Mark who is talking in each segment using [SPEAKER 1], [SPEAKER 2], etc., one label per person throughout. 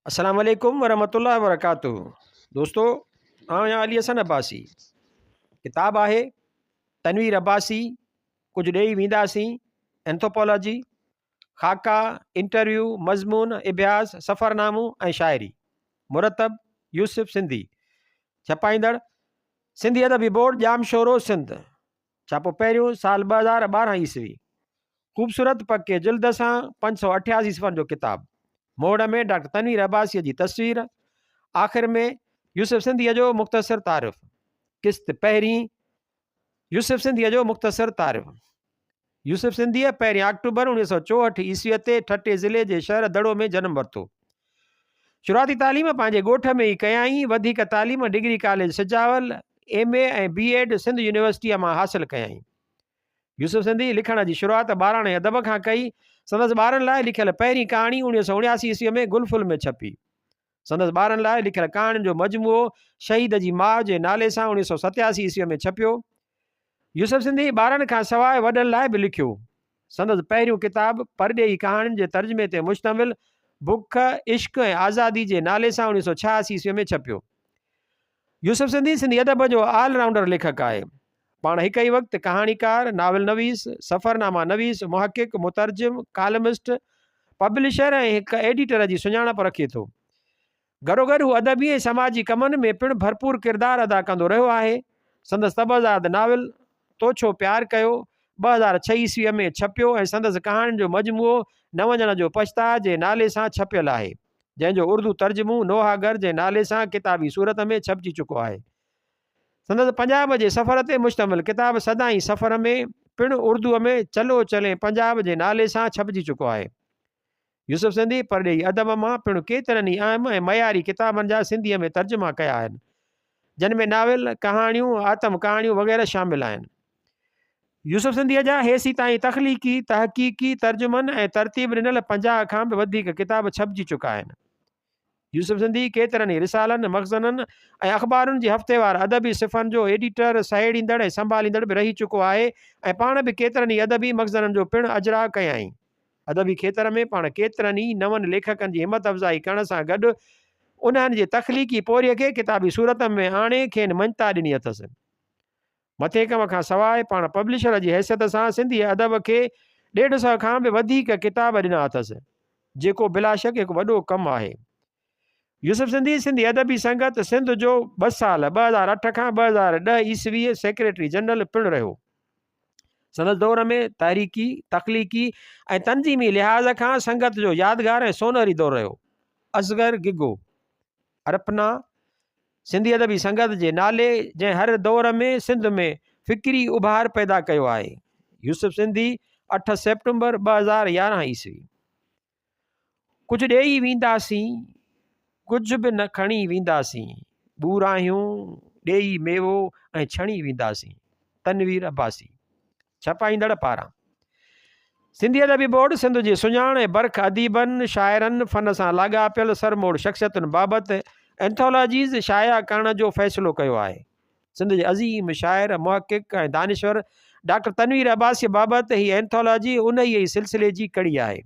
[SPEAKER 1] السلام عليڪم ورحمة الله وبرڪاته دوستو آئون آهيان علي حسن عباسي ڪتاب آهي تنوير عباسي ڪجهه ڏيئي وينداسين اينٿوپولاجي خاڪا انٽرويو مضمون اڀياس سفرنامو ۽ شاعري مرتب يوسف سنڌي ڇپائيندڙ سنڌي ادبي بورڊ ڄامشورو سنڌ ڇاپو پهريون سال 2012 عيسوي. خوبصورت پڪي جلد سان 588 صفحن جو ڪتاب. موڙ ۾ ڊاڪٽر تنوير عباسيء جي تصوير. آخر ۾ يوسف سنڌيء جو مختصر تعارف. قسط پهرين، يوسف سنڌيء جو مختصر تعارف. يوسف سنڌيء پهرين آڪٽوبر 1964 عيسويء تي ٺٽي ضلعي جي شهر دڙو ۾ جنم ورتو. شروعاتي تعليم پنهنجي ڳوٺ ۾ ئي ڪيائين. وڌيڪ تعليم degree college Sujawal, M A ۽ B Ed Sindh يونيورسٽيء مان حاصل ڪيائين. يوسف سنڌي لکڻ جي شروعات ٻاراڻي ادب کان ڪئي. سندس ٻارن لاء لکيل پهرين ڪهاڻي 1979 عيسويء ۾ گل ڦل ۾ ڇپي. سندس ٻارن لاء لکيل ڪهاڻين جو مجموعو شهيد جي ماء جي نالي سان 1987 عيسويء ۾ ڇپيو. يوسف سنڌي ٻارن کان سواء وڏن لاء به لکيو. سندس پهريون ڪتاب پرڏيهي ڪهاڻين جي ترجمي تي مشتمل بک، عشق ۽ آزادي جي نالي سان 1986 عيسوي ۾ ڇپيو. يوسف سنڌي سنڌي ادب جو آل رائونڊر ليکڪ آهي. پاڻ هڪ ئي وقت ڪهاڻيڪار، ناول نويس، سفرناما نويس، محقق، مترجم، ڪالمسٽ، پبلشر ۽ هڪ ايڊيٽر جي سڃاڻپ رکي ٿو. گڏوگڏ هو ادبي ۽ سماجي ڪمن ۾ پڻ ڀرپور ڪردار ادا ڪندو رهيو آهي. سندس طبعزاد ناول تو ڇو پيار ڪيو 2006 عيسويء ۾ ڇپيو ۽ سندس ڪهاڻين جو مجموعو نه وڃڻ جو پڇتاء جي نالي سان ڇپيل آهي، جنهن جو اردو ترجمو نوحاگر جي نالي سان ڪتابي صورت ۾ ڇپجي چڪو آهي. سندس پنجاب جي سفر تي مشتمل ڪتاب سدائين سفر ۾ پڻ اردوء ۾ چلو چلين پنجاب جي نالي سان ڇپجي چڪو آهي. يوسف سنڌي پرڏيهي ادب مان پڻ ڪيترن ئي اهم ۽ معياري ڪتابن جا سنڌيء ۾ ترجما ڪيا آهن، جن ۾ ناول، ڪهاڻيون، آتم ڪهاڻيون وغيره شامل آهن. يوسف سنڌيء جا هيسيتائين تخليقي، تحقيقي، ترجمن ۽ ترتيب ڏنل 50 کان به وڌيڪ ڪتاب ڇپجي چڪا آهن. يوسف سنڌي ڪيترن ئي رسالن، مخزنن ۽ اخبارن جي هفتيوار ادبي صفحن جو ايڊيٽر، سهيڙيندڙ ۽ سنڀاليندڙ به رهي چڪو آهي ۽ پاڻ به ڪيترن ئي ادبي مخزنن جو پڻ اجراء ڪيائين. ادبي کيتر ۾ پاڻ ڪيترن ئي نون ليکڪن جي همت افزائي ڪرڻ سان گڏ انهن جي تخليقي پورهيي کي ڪتابي صورت ۾ آڻي کين مڃتا ڏني اٿس. مٿين ڪم کان سواء پاڻ پبلشر جي حيثيت سان سنڌي ادب کي ڏيڍ سئو کان به وڌيڪ ڪتاب ڏنا اٿس، جيڪو بلاشڪ هڪ وڏو ڪم آهي. يوسف سنڌي سنڌي ادبي سنگت سنڌ جو ٻه سال 2008 کان 2010 عيسويء سيڪريٽري جنرل پڻ رهيو. سندس دور ۾ تحريڪي، تخليقي ۽ تنظيمي لحاظ کان سنگت جو يادگار ۽ سونهري دور رهيو. اصغر گگو، ارپنا، سنڌي ادبي سنگت جي نالي جنهن هر دور ۾ سنڌ ۾ فڪري اڀار پيدا ڪيو آهي. يوسف سنڌي، 8 سيپٽمبر 2011 عيسوي. ڪجهه ڏيئي وينداسين، ڪجهه به نه کڻي وينداسين، ٻوراهيون ڏيئي ميوو ۽ ڇڻي وينداسين. تنوير عباسي. ڇپائيندڙ پاران. سنڌي ادبي بورڊ سنڌ جي سڃاڻ ۽ برک اديبن، شاعرن، فن سان لاڳاپيل سرموڙ شخصيتن بابت اينٿالاجيز شايع ڪرڻ جو فيصلو ڪيو آهي. سنڌ جي عظيم شاعر، محقق ۽ دانشور ڊاڪٽر تنوير عباسيء بابت هي اينٿالاجي انهيء ئي سلسلي جي ڪڙي آهي.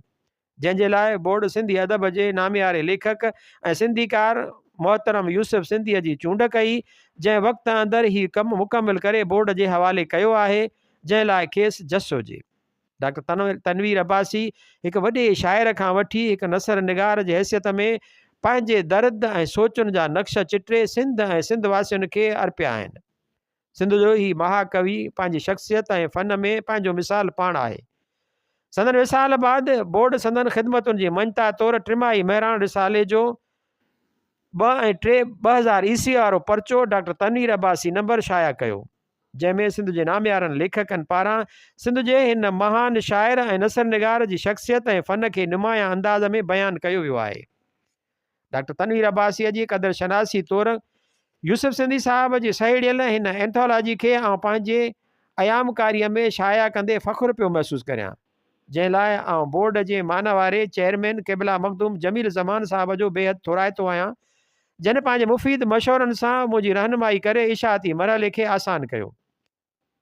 [SPEAKER 1] جنهن جي لاء بورڊ سنڌي ادب جي نامياري ليکڪ ۽ سنڌيڪار محترم يوسف سنڌيء جي چونڊ ڪئي، جنهن وقت اندر هي ڪم مڪمل ڪري بورڊ جي حوالي ڪيو آهي، جنهن لاء کيس جس هجي. ڊاڪٽر تنوير عباسي هڪ وڏي شاعر کان وٺي هڪ نثر نگار جي حيثيت ۾ پنهنجي درد ۽ سوچن جا نقش چٽي سنڌ ۽ سنڌ واسين کي ارپيا آهن. سنڌ جو هي مها ڪوي پنهنجي شخصيت ۽ فن ۾ پنهنجو مثال پاڻ آهي. سندن وصال بعد بورڊ سندن خدمتن جي مڃتا طور ٽماهي مهراڻ رسالي جو 2 ۽ 3 2000 عيسوي وارو پرچو ڊاڪٽر تنوير عباسي نمبر شايع ڪيو، جنهن ۾ سنڌ جي ناميارن ليکڪن پاران سنڌ جي هن مهان شاعر ۽ نثرنگار جي شخصيت ۽ فن کي نمايان انداز ۾ بيان ڪيو ويو آهي. ڊاڪٽر تنوير عباسيء جي قدر شناسي طور يوسف سنڌي صاحب جي سهيڙيل هن اينٿالاجي کي آئون پنهنجي ايامڪاريء ۾ شايع ڪندي فخر پيو محسوس ڪريان، جنهن لاء آئون بورڊ جي مانواري چيئرمين قبله مخدوم جميل الزمان صاحب جو بيحد ٿورائتو آهيان، جن پنهنجي مفيد مشورن سان منهنجي رهنمائي ڪري اشاعتي مرحلي کي آسان ڪيو.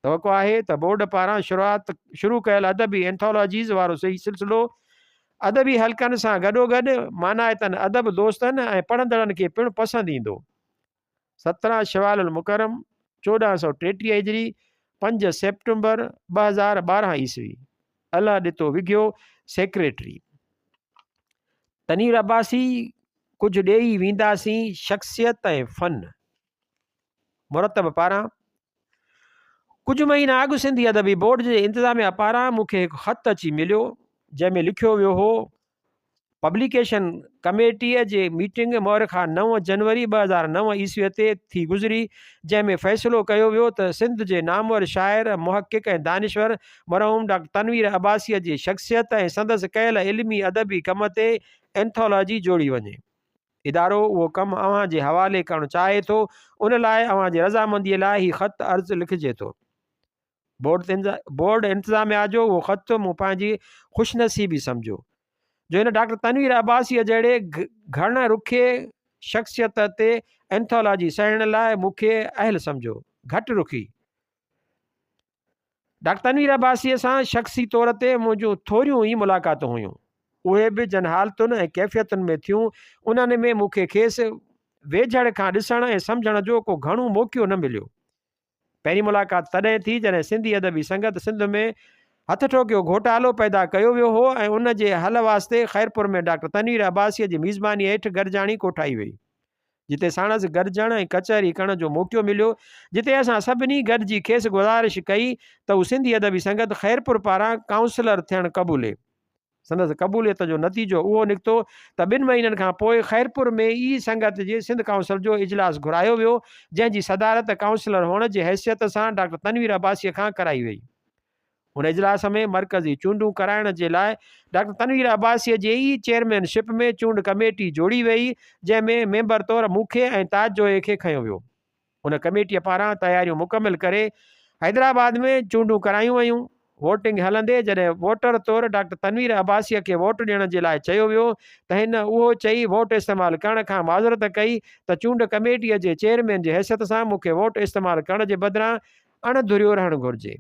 [SPEAKER 1] توقع آهي ته بورڊ پاران شروعات شروع ڪيل ادبي اينٿالاجيز وارو هي سلسلو ادبي حلقن سان گڏوگڏ مانائتن ادب دوستن ۽ پڙهندڙن کي پڻ پسند ايندو. 17 شوال المڪرم 1433 هجري، 5 سيپٽمبر 2012 عيسوي. الله ڏتو وگهيو، سيڪريٽري. تنوير عباسي، ڪجهه ڏيئي وينداسين، شخصيت ۽ فن. مرتب پاران ڪجهه مهينا اڳ سنڌي ادبي بورڊ جي انتظاميا پاران مون کي هڪ خط اچي مليو، جنهن ۾ لکيو ويو هو، پبليڪيشن ڪميٽيء جي ميٽنگ مؤرخه نو جنوري 2009 عيسويء تي ٿي گذري، جنهن ۾ فيصلو ڪيو ويو ته سنڌ جي نامور شاعر، محقق ۽ دانشور مرحوم ڊاڪٽر تنوير عباسيء جي شخصيت ۽ سندس ڪيل علمي ادبي ڪم تي اينٿالاجي جوڙي وڃي. ادارو اهو ڪم اوهان جي حوالي ڪرڻ چاهي ٿو، ان لاء اوهان جي رضامنديء لاء هي خط عرض لکجي ٿو. بورڊ انتظاميا جو اهو خط مون پنهنجي خوشنصيبي سمجهيو، جو هن ڊاڪٽر تنوير عباسيء جهڙي گهڻ رخي شخصيت تي اينٿالاجي سهيڙڻ لاء مون کي اهل سمجهيو. گهٽ رخي ڊاڪٽر تنوير عباسيء سان شخصي طور تي منهنجون ٿوريون ئي ملاقاتون هيون. اهي به جن حالتن ۽ ڪيفيتن ۾ ٿيون، انهن ۾ مون کي کيس ويجهڙ کان ڏسڻ ۽ سمجهڻ جو ڪو گهڻو موقعو نه مليو. پهرين ملاقات تڏهن ٿي، جڏهن سنڌي ادبي سنگت سنڌ ۾ هٿ ٺوڪيو گهوٽالو پيدا ڪيو ويو هو ۽ ان جي حل واسطي خيرپور ۾ ڊاڪٽر تنوير عباسيء جي ميزبانيء هيٺ گڏجاڻي ڪوٺائي وئي. جتي ساڻس گڏجڻ ۽ ڪچهري ڪرڻ جو موقعو مليو، جتي اسان سڀني گڏجي کيس گذارش ڪئي ته هو سنڌي ادبي سنگت خيرپور پاران ڪائونسلر ٿيڻ قبولي. سندس قبوليت جو نتيجو اهو نڪتو ته ٻن مهينن کان پوء خيرپور ۾ ئي سنگت جي سنڌ ڪائونسل جو اجلاس گهرايو ويو، جنهن جي صدارت ڪائونسلر هئڻ جي حيثيت سان ڊاڪٽر تنوير عباسيء کان ڪرائي وئي. ان اجلاس ۾ مرڪزي چونڊون ڪرائڻ جي لاء ڊاڪٽر تنوير عباسيء جي ئي چيئرمين شپ ۾ چونڊ ڪميٽي جوڙي ويئي، جنهن ۾ ميمبر طور مون کي ۽ تاج جويي کي کنيو ويو. ان ڪميٽيء پاران تياريون مڪمل ڪري حيدرآباد ۾ چونڊون ڪرايون ويون. ووٽنگ هلندي جڏهن ووٽر طور ڊاڪٽر تنوير عباسيء کي ووٽ ڏيڻ جي لاء چيو ويو ته هن اهو چئي ووٽ استعمال ڪرڻ کان معذرت ڪئي ته چونڊ ڪميٽيء جي چيئرمين جي حيثيت سان مون کي ووٽ استعمال ڪرڻ جي بدران اڻ ڌريو رهڻ گهرجي.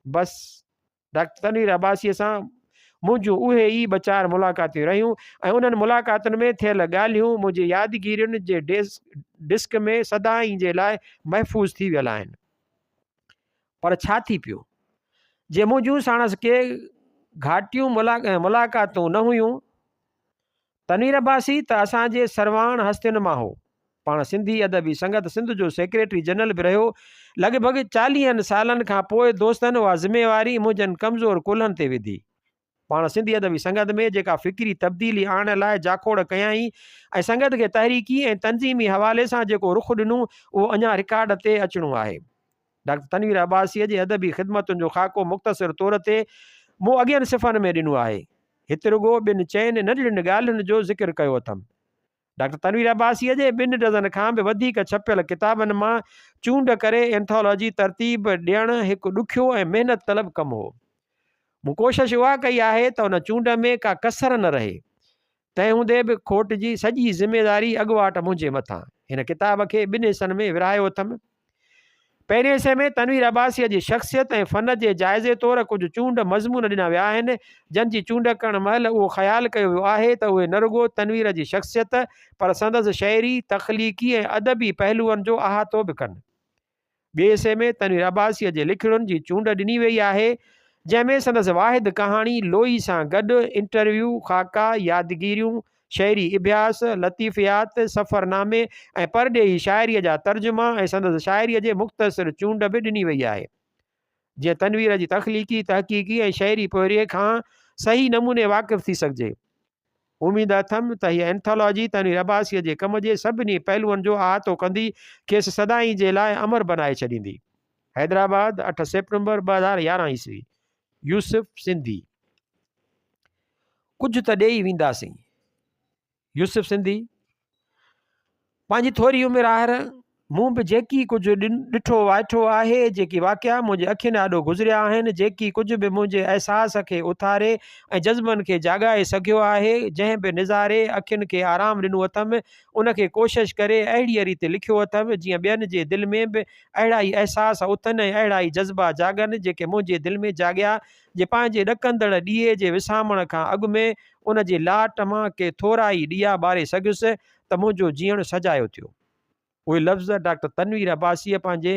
[SPEAKER 1] بس ڊاڪٽر تنوير عباسيء سان منهنجون اهي ئي ٻه چار ملاقاتيون رهيون ۽ انهن ملاقاتن ۾ ٿيل ڳالهيون منهنجي يادگيرين جي ڊسڪ ۾ سدائين جي لاء محفوظ ٿي ويل آهن. پر ڇا ٿي پيو جي منهنجون ساڻس ڪي گهاٽيون ملاقاتون نه هيون. تنوير عباسي ته اسان جي سرواڻ هستين مان هو. پاڻ سنڌي ادبي سنگت سنڌ جو سيڪريٽري جنرل به رهيو. لڳ ڀڳ چاليهن سالن کان پوء دوستن اها ذميواري منهنجن ڪمزور ڪلهن تي وڌي. پاڻ سنڌي ادبي سنگت ۾ جيڪا فڪري تبديلي آڻڻ لاء جاکوڙ ڪيائين ۽ سنگت کي تحريڪي ۽ تنظيمي حوالي سان جيڪو رخ ڏنو اهو اڃا رڪارڊ تي اچڻو آهي. ڊاڪٽر تنوير عباسيء جي ادبي خدمتن جو خاڪو مختصر طور تي مون اڳين صفحن ۾ ڏنو آهي. هت رڳو ٻن چئن ننڍڙين ڳالهين جو ذڪر ڪيو اٿم. ڊاڪٽر تنوير عباسيء جي ٻن ڊزن کان به وڌيڪ ڇپيل ڪتابن مان چونڊ ڪري اينٿالاجي ترتيب ڏيڻ هڪ ڏکيو ۽ محنت طلب ڪم هو. مون ڪوشش اها ڪئي آهي ته ان چونڊ ۾ ڪا ڪسر نه رهي. تنهن هوندي به کوٽ جي سڄي ذميواري اڳواٽ منهنجي مٿان. هن ڪتاب کي ٻن حصن ۾ ورهايو اٿم. پهرين حصي ۾ تنوير عباسيء جي شخصيت ۽ فن جي جائزي طور ڪجهه چونڊ مضمون ڏنا ويا آهن، جن جي چونڊ ڪرڻ مهل اهو خيال ڪيو ويو آهي ته اهي نه رڳو تنوير جي شخصيت پر سندس شعري، تخليقي ۽ ادبي پهلوئن جو احاطو به ڪن. ٻئي حصي ۾ تنوير عباسيء جي لکڻين جي چونڊ ڏني ويئي آهي، جنهن ۾ سندس واحد ڪهاڻي لوئي سان گڏ انٽرويو، خاڪا، يادگيريون، شعري اڀياس، لطيفيات، سفرنامي ۽ پرڏيهي شاعريء جا ترجما ۽ سندس شاعريء جي مختصر چونڊ به ڏني ويئي آهي. جيئن تنوير جي تخليقي، تحقيقي ۽ شعري پورهيي کان صحيح نموني واقف ٿي سگهجي. اميد اٿم ته هيء اينٿالاجي تنوير عباسيء جي ڪم جي سڀني پهلوئن جو احاطو ڪندي کيس سدائين جي لاء امر بنائي ڇڏيندي. حيدرآباد، 8 سيپٽمبر 2011 عيسوي. يوسف سنڌي. ڪجهه ته ڏيئي وينداسين. يوسف سنڌي. پنهنجي ٿوري عمر آهر مون به جيڪي ڪجهه ڏٺو وائٺو آهي، جيڪي واقعا منهنجي اکين آڏو گذريا آهن، جيڪي ڪجهه به منهنجي احساس کي اٿاري ۽ جذبن کي جاڳائي سگهيو آهي، جنهن به نظاري اکين کي آرام ڏنو اٿم، ان کي ڪوشش ڪري اهڙيء ريت لکيو اٿم، جيئن ٻين جي دل ۾ به اهڙا ئي احساس اٿن ۽ اهڙا ئي جذبا جاڳن، جيڪي منهنجي دل ۾ جاڳيا، جي پنهنجي ڏڪندڙ ڏيئي جي وسامڻ کان اڳ ۾ ان جي لاٽ مان ڪي ٿورا ئي ڏيئا ٻاري سگهيس ته منهنجو جيئڻ سجايو ٿيو. اهي لفظ ڊاڪٽر تنوير عباسيء پنهنجي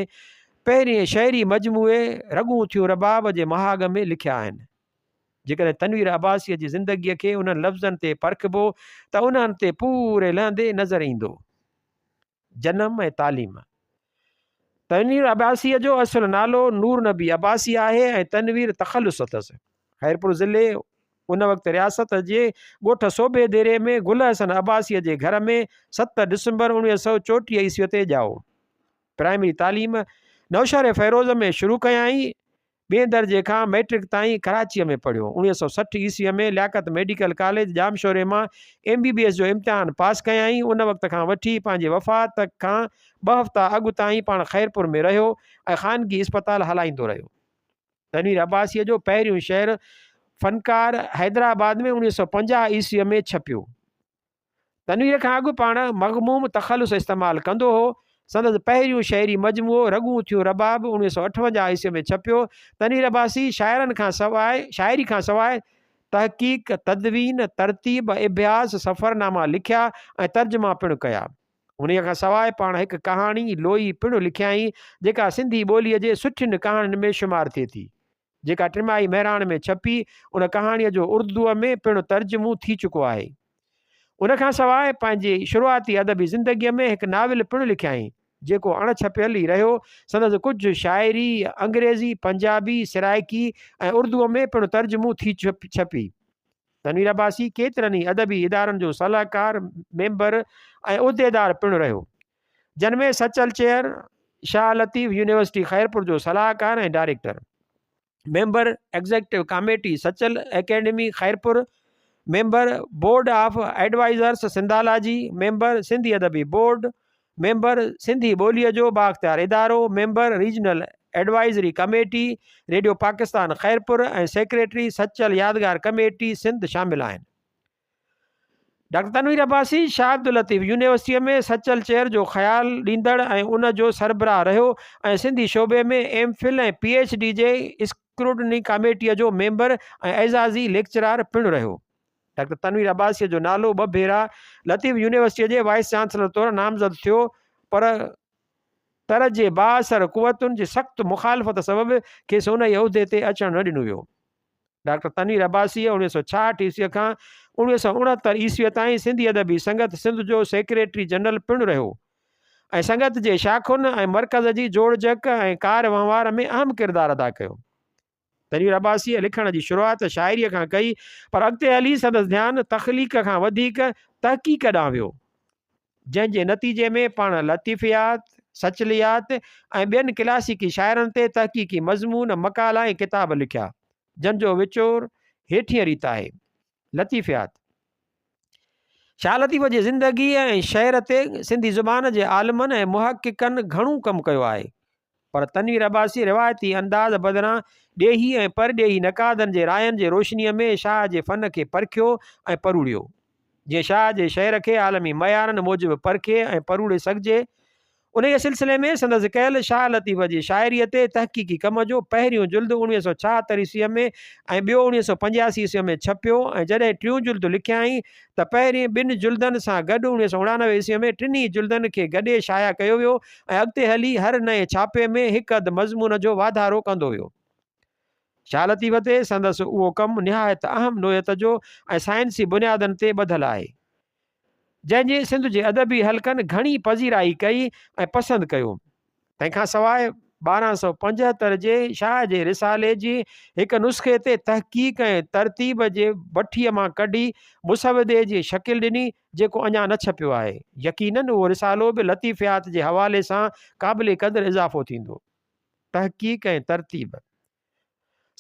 [SPEAKER 1] پهرئين شعري مجموعي رڳون ٿيون رباب جي مهاڳ ۾ لکيا آهن. جيڪڏهن تنوير عباسيء جي زندگيء کي انهن لفظن تي پرکبو ته انهن تي پوري لهندي نظر ايندو. جنم ۽ تعليم، تنوير عباسيء جو اصل نالو نور نبي عباسي آهي ۽ تنوير تخلص اٿس. خيرپور ضلعي، ان وقت رياست جي ڳوٺ سوڀي ديري ۾ گل حسن عباسيء جي گهر ۾ 7 ڊسمبر 1934 عيسويء تي ڄائو. پرائمري تعليم نوشهري فيروز ۾ شروع ڪيائين. ٻئين درجي کان مئٽرڪ تائين ڪراچيء ۾ پڙهيو. 1960 عيسويء ۾ لياقت ميڊيڪل ڪاليج ڄامشوري مان ايم بي بي ايس جو امتحان پاس ڪيائين. ان وقت کان وٺي پنهنجي وفات کان ٻه هفتا اڳ تائين پاڻ خيرپور ۾ رهيو ۽ خانگي اسپتال هلائيندو رهيو. تنوير عباسيء جو پهريون شعر فنڪار حيدرآباد ۾ 1950 عيسويء ۾ ڇپيو. تنوير کان اڳ پاڻ مغموم تخلص استعمال ڪندو هو. سندس پهريون شعري مجموعو رڳون ٿيون رباب 1958 عيسويء ۾ ڇپيو. تنوير عباسي شاعرن کان سواء شاعري کان سواء تحقيق، تدوين، ترتيب، اڀياس، سفرناما لکيا ۽ ترجما پڻ ڪيا. انهيء کان سواء پاڻ هڪ ڪهاڻي، لوئي، پڻ لکيائين، جيڪا سنڌي ٻوليء جي سٺين ڪهاڻين ۾ شمار ٿئي ٿي. جيڪا ٽماهي مهراڻ ۾ ڇپي، ان ڪهاڻيء جو اردوء ۾ پڻ ترجمو ٿي چڪو آهي. ان کان سواء پنهنجي شروعاتي ادبي زندگيء ۾ هڪ ناول پڻ لکيائين، جيڪو اڻ ڇپيل ئي رهيو. سندس ڪجهه شاعري انگريزي، پنجابي، سرائيڪي ۽ اردوء ۾ پڻ ترجمو ٿي ڇپي. تنوير عباسي ڪيترن ئي ادبي ادارن جو صلاحڪار، ميمبر ۽ عهديدار پڻ رهيو، جن ۾ سچل چيئر، شاهه لطيف يونيورسٽي خيرپور جو صلاحڪار ۽ director, member executive committee Sachal academy Khairpur, member board of advisers Sindhology, member Sindhi Adabi board, member Sindhi ٻوليء جو بااختيار ادارو، member regional advisory committee radio Pakistan Khairpur ۽ secretary Sachal Yadgar committee Sindh شامل آهن. Doctor Tanveer Abbasi Shah Abdul Latif يونيورسٽيء ۾ Sachal chair جو خيال ڏيندڙ ۽ ان جو سربراهه رهيو ۽ سنڌي شعبي ۾ M Phil ۽ P H D جي اسڪروٽني ڪاميٽيء جو ميمبر ۽ اعزازي ليڪچرار پڻ رهيو. ڊاڪٽر تنوير عباسيء جو نالو ٻه ڀيرا لطيف يونيورسٽيء جي وائيس چانسلر طور نامزد ٿيو، پر تر جي بااثر قوتن جي سخت مخالفت سبب کيس انهيء عهدي تي اچڻ نه ڏنو ويو. ڊاڪٽر تنوير عباسيء 1966 عيسويء کان 1969 عيسويء تائين سنڌي ادبي سنگت سنڌ جو سيڪريٽري جنرل پڻ رهيو ۽ سنگت جي شاخن ۽ مرڪز جي جوڙجڪ ۽ ڪار وهنوار ۾ اهم ڪردار ادا ڪيو. تنوير عباسيء لکڻ جي شروعات شاعريء کان ڪئي، پر اڳتي هلي سندس ڌيان تخليق کان وڌيڪ تحقيق ڏانهن ويو، جنهن جي نتيجي ۾ پاڻ لطيفيات، سچليات ۽ ٻين ڪلاسيڪي شاعرن تي تحقيقي مضمون، مقالا ۽ ڪتاب لکيا، جن جو وچور هيٺينء ريت آهي. لطيفيات، شاهه لطيف جي زندگيء ۽ شعر تي سنڌي زبان جي عالمن ۽ محققن گهڻو ڪم ڪيو آهي، پر تنوير عباسي روايتي انداز بدران ڏيهي ۽ پرڏيهي نقادن جي راين جي روشنيء ۾ شاهه جي فن کي پرکيو ۽ پروڙيو. جيئن شاهه جي شعر کي عالمي معيارن موجب پرکي ۽ پروڙي سگهجي، انهيء سلسلي ۾ سندس ڪيل شاهه لطيف جي شاعريء تي تحقيقي ڪم جو پهريون جلد 1976 عيسويء ۾ ۽ ٻيو 1985 عيسويء ۾ ڇپيو ۽ جڏهن ٽيون جلد لکيائين ته پهرين ٻن جلدن سان گڏ 1999 عيسويء ۾ ٽنهي جلدن کي گڏي شايع ڪيو ويو ۽ اڳتي هلي هر نئين ڇاپي ۾ هڪ اڌ مضمون جو واڌارو ڪندو ويو. شاهه لطيف تي سندس اهو ڪم نهايت اهم نوعيت جو ۽ سائنسي بنيادن تي ٻڌل آهي. جنهن جي سنڌ جي ادبي حلقن گهڻي پذيرائي ڪئي ۽ پسند ڪيو. تنهن کان سواء 1275 جي شاهه جي رسالي جي هڪ نسخي تي تحقيق ۽ ترتيب جي بٺيء مان ڪڍي مسودي جي شڪل ڏني، جيڪو اڃا نه ڇپيو آهي. يقيناً اهو رسالو به لطيفيات جي حوالي سان قابل قدر اضافو ٿيندو. تحقيق ۽ ترتيب.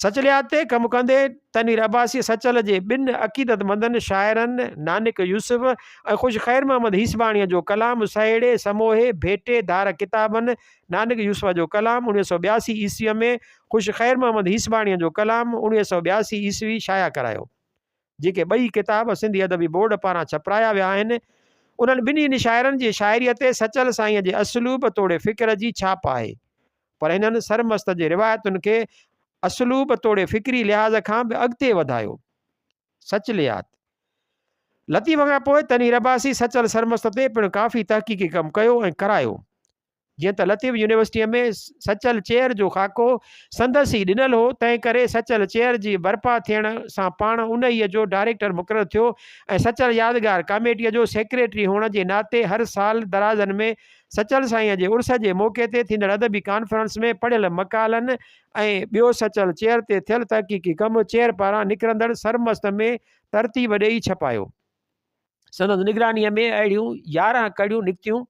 [SPEAKER 1] سچليات تي ڪم ڪندي تنوير عباسيء سچل جي ٻن عقيدتمندن شاعرن نانڪ يوسف ۽ خوش خير محمد هيسباڻيء جو ڪلام سهيڙي، سموهي، ڀيٽي ڌار ڪتابن نانڪ يوسف جو ڪلام 1982 عيسويء ۾ خوش خير محمد هيسباڻيء جو ڪلام 1982 عيسوي شايع ڪرايو. جيڪي ٻئي ڪتاب سنڌي ادبي بورڊ پاران ڇپرايا ويا آهن، انهن ٻنهي شاعرن جي شاعريء تي سچل سائينء جي اسلوب توڙي فڪر جي ڇاپ آهي، پر هنن سرمست جي روايتن کي اسلوب توڙي فڪري لحاظ کان به اڳتي وڌايو. سچليات لطيف کان پوء تنوير عباسي سچل سرمست تي پڻ ڪافي تحقيقي ڪم ڪيو ۽ ڪرايو. جيئن ته لطيف يونيورسٽيء ۾ سچل چيئر جو خاڪو سندس ئي ڏنل هو، تنهن ڪري سچل چيئر جي برپا ٿيڻ سان پاڻ انهيء جو ڊائريڪٽر مقرر ٿيو ۽ سچل يادگار ڪاميٽيء جو سيڪريٽري هئڻ جي ناتي هر سال درازن ۾ سچل سائينء جي عرس جي موقعي تي ٿيندڙ ادبي ڪانفرنس ۾ پڙهيل مقالن ۽ ٻيو سچل چيئر تي ٿيل تحقيقي ڪم چيئر پاران نڪرندڙ سرمست ۾ ترتيب ڏيئي ڇپايو. سندس نگرانيء ۾ اهڙيون 11 ڪڙيون نڪتيون،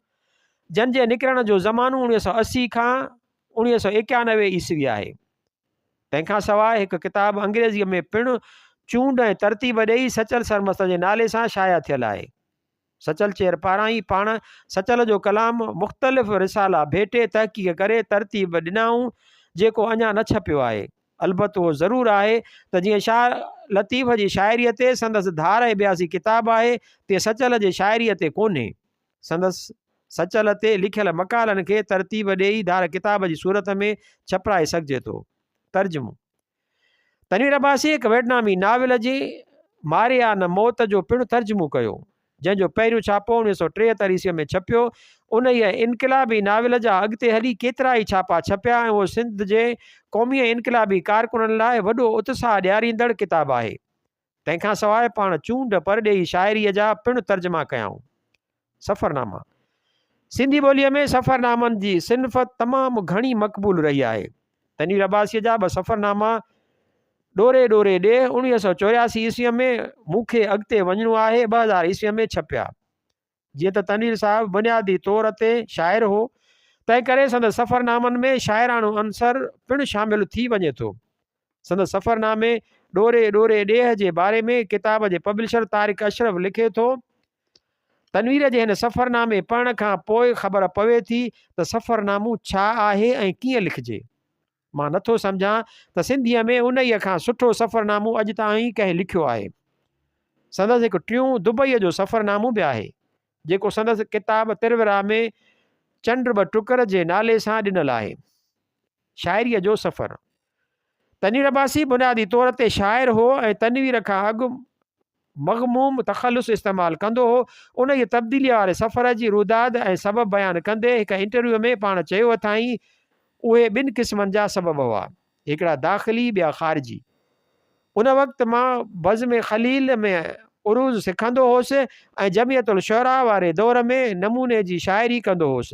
[SPEAKER 1] جن جي نڪرڻ جو زمانو 1980 کان 1991 عيسوي آهي. تنهن کان سواء هڪ ڪتاب انگريزيء ۾ پڻ چونڊ ۽ ترتيب ڏيئي سچل سرمست جي نالي سان شايع ٿيل آهي. سچل چيئر پاران ئي پاڻ سچل جو ڪلام مختلف رسالا ڀيٽي تحقيق ڪري ترتيب ڏنائون، جيڪو اڃا نه ڇپيو آهي. البت اهو ضرور آهي ته جيئن شاهه لطيف جي شاعريء تي سندس ڌار اڀياسي ڪتاب آهي، تيئن سچل جي شاعريء تي ڪونهي. سندس سچل تي لکيل مقالن کي ترتيب ڏيئي ڌار ڪتاب جي صورت ۾ ڇپرائي سگهجي ٿو. ترجمو، تنوير عباسي هڪ ويٽنامي ناول جي ماريا نه موت جو پڻ ترجمو ڪيو. جنهن جو پهريون ڇاپو 1973 عيسويء ۾ ڇپيو. انهيء انقلابي ناول جا اڳتي هلي ڪيترائي ڇاپا ڇپيا ۽ اهو سنڌ جي قومي ۽ انقلابي ڪارڪنن لاء وڏو اتساهه ڏياريندڙ ڪتاب آهي. تنهن کان سواء پاڻ چونڊ پرڏيهي شاعريء جا پڻ ترجما ڪيائون. سفرناما، سنڌي ٻوليء ۾ سفرنامن جي صنف تمام گهڻي مقبول رهي آهي. تنوير عباسيء جا ٻه سفرناما ڏوري ڏوري ڏيهه 1984 عيسويء ۾ مون کي اڳتي وڃڻو آهي 2000 عيسويء ۾ ڇپيا. جيئن ته تنوير صاحب بنيادي طور تي شاعر هو، تنهنڪري سندس سفرنامن ۾ شاعراڻو عنصر پڻ شامل ٿي وڃي ٿو. سندس سفرنامي ڏوري ڏوري ڏيهه جي باري ۾ ڪتاب جي پبلشر طارق اشرف لکي ٿو، تنوير جي هن سفرنامي پڙهڻ کان پوء خبر پوي ٿي ته سفرنامو ڇا آهي ۽ ڪيئن لکجي. مان نٿو سمجهان ته سنڌيء ۾ انهيء کان سٺو سفرنامو اڄ تائين ڪنهن لکيو آهي. سندس هڪ ٽيون دبئيء جو سفرنامو به آهي، جيڪو سندس ڪتاب ترورا ۾ چنڊ ٻه ٽڪر جي نالي سان ڏنل آهي. شاعريء جو سفر، تنوير عباسي بنيادي طور تي شاعر هو ۽ تنوير کان اڳ مغموم تخلص استعمال ڪندو هو. انهيء تبديليء واري سفر جي روداد ۽ سبب بيان ڪندي هڪ انٽرويو ۾ پاڻ چيو اٿائين، اهي ٻن قسمن جا سبب هئا، هڪڙا داخلي ٻيا خارجي. ان وقت مان بزم خليل ۾ عروض سکندو هوس ۽ جمعيت الشعراء واري دور ۾ نموني جي شاعري ڪندو هوس.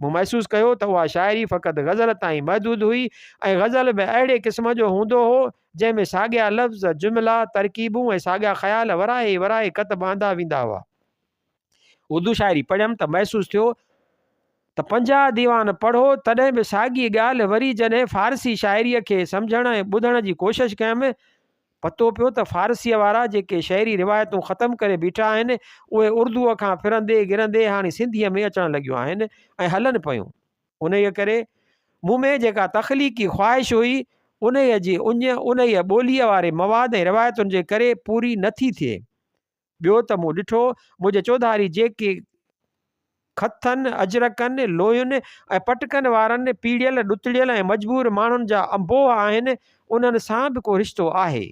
[SPEAKER 1] مون محسوس ڪيو ته اها شاعري فقط غزل تائين محدود هئي ۽ غزل به اهڙي قسم جو هوندو هو، جنهن ۾ ساڳيا لفظ، جملا، ترڪيبون ۽ ساڳيا خيال ورائي ورائي ڪتب آندا ويندا هئا. اردو شاعري پڙهيم ته محسوس ٿيو ته 50 ديوان پڙهو تڏهن به ساڳي ڳالهه وري جڏهن فارسي شاعريء کي سمجهڻ ۽ ٻڌڻ جي ڪوشش ڪيم پتو پيو ته فارسيء وارا جيڪي شعري روايتون ختم ڪري بيٺا آهن، اهي اردوء کان ڦرندي گرندي هاڻي سنڌيء ۾ اچڻ لڳيون آهن ۽ هلن پيون. انهيء ڪري مون ۾ جيڪا تخليقي خواهش هئي، انهيء جي اڃ انهيء ٻوليء واري مواد ۽ روايتن جي ڪري پوري نه ٿي ٿئي. ٻيو ته مون ڏٺو، منهنجي چوڌاري جيڪي کٿن، اجرڪن، لوين ۽ پٽڪن وارن پيڙيل، ڏتڙيل ۽ مجبور ماڻهن جا انبوهه آهن، انهن سان به ڪو رشتو آهي.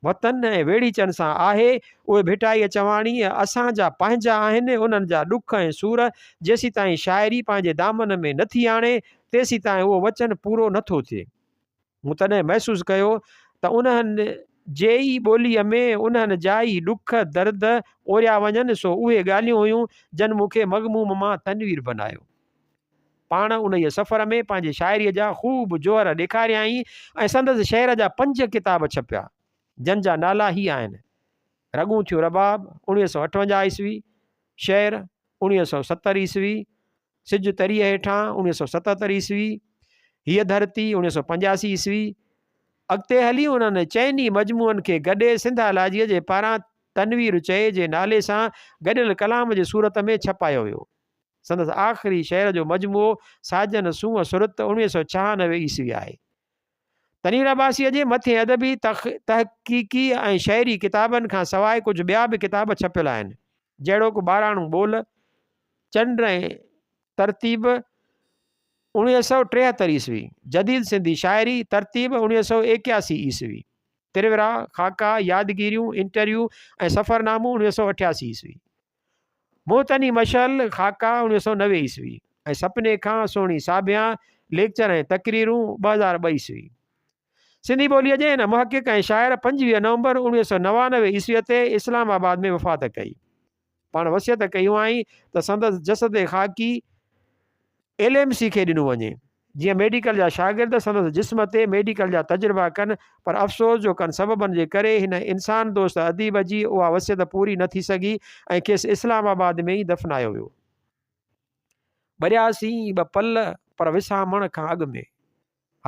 [SPEAKER 1] وطن ۽ ويڙهيچن سان آهي. اهي ڀٽائيء چواڻي اسان جا پنهنجا آهن، انهن جا ڏک ۽ سور جيسيتائين شاعري پنهنجي دامن ۾ نه ٿي آڻي، تيسيتائين اهو وچن پورو نه ٿو ٿئي. مون تڏهن محسوس ڪيو ته انهن جي ئي ٻوليء ۾ انهن جا ئي ڏک درد اوريا وڃن، سو اهي ڳالهيون هيون جن مون کي مغموم مان تنوير بنايو. پاڻ انهيء سفر ۾ پنهنجي شاعريء جا خوب جوهر ڏيکاريائين ۽ سندس شعر جا پنج ڪتاب ڇپيا، جن جا نالا هي آهن، رڳون ٿيون رباب، 1958 عيسوي، شعر، 1970 عيسوي، سج تريء هيٺان، 1977 عيسوي، هيء ڌرتي، 1985 عيسوي، اڳتي هلي انهن چئني مجموعن کي گڏي سنڌالاجيء جي پاران تنوير چئي جي نالي سان گڏيل ڪلام جي صورت ۾ ڇپايو ويو. سندس آخري شعر جو مجموعو ساجن سونهن سرت 1996 عيسوي آهي. تنوير عباسيء جي مٿين ادبي، تحقيقي ۽ شعري ڪتابن کان سواء ڪجهه ٻيا به ڪتاب ڇپيل آهن، جهڙوڪ ٻاراڻو ٻول، چنڊ ۽ ترتيب، 1973 عيسوي، جديد سنڌي شاعري، ترتيب، 1981 عيسوي، ترورا، خاڪا، يادگيريون، انٽرويو ۽ سفرنامو، 1988 عيسوي. موتني مشعل، خاڪا، 1990 عيسوي، ۽ سپني کان سهڻي ساڀيان، ليڪچر ۽ تقريرون، 2002 عيسوي. سنڌي ٻوليء جي هن محقق ۽ شاعر 25 نومبر 1999 عيسويء تي اسلام آباد ۾ وفات ڪئي. پاڻ وصيت ڪئي هئائين ته سندس جسد خاڪي ايل ايم سي کي ڏنو وڃي، جيئن ميڊيڪل جا شاگرد سندس جسم تي ميڊيڪل جا تجربا ڪن، پر افسوس جو ڪن سببن جي ڪري هن انسان دوست اديب جي اها وصيت پوري نه ٿي سگهي ۽ کيس اسلام آباد ۾ ئي دفنايو ويو. ٻرياسين ٻه پل پر وسامڻ کان اڳ ۾،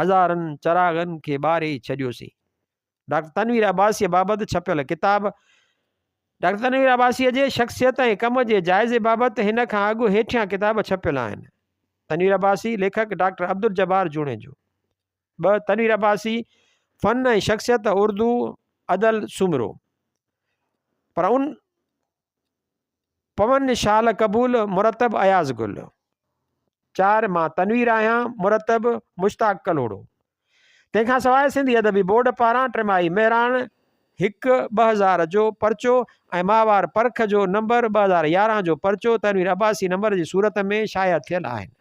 [SPEAKER 1] هزارن چراغن کي ٻاري ڇڏيوسين. ڊاڪٽر تنوير عباسيء بابت ڇپيل ڪتاب ڊاڪٽر تنوير عباسيء جي شخصيت ۽ ڪم جي جائزي بابت هن کان اڳ هيٺيان ڪتاب ڇپيل آهن. تنوير عباسي، ليکڪ، ڊاڪٽر عبدالجبار جوڻيجو. 2 تنوير عباسي، فن ۽ شخصيت، اردو، ادل سومرو. پر ان پون شال قبول، مرتب اياز گل. 4 مان تنوير آهيان، مرتب مشتاق ڪلهوڙو. تنهن کان سواء سنڌي ادبي بورڊ پاران ٽماهي مهراڻ هڪ 2000 جو پرچو ۽ ماهوار پرک جو نمبر 2011 جو پرچو تنوير عباسي نمبر جي صورت ۾ شايع ٿيل آهن.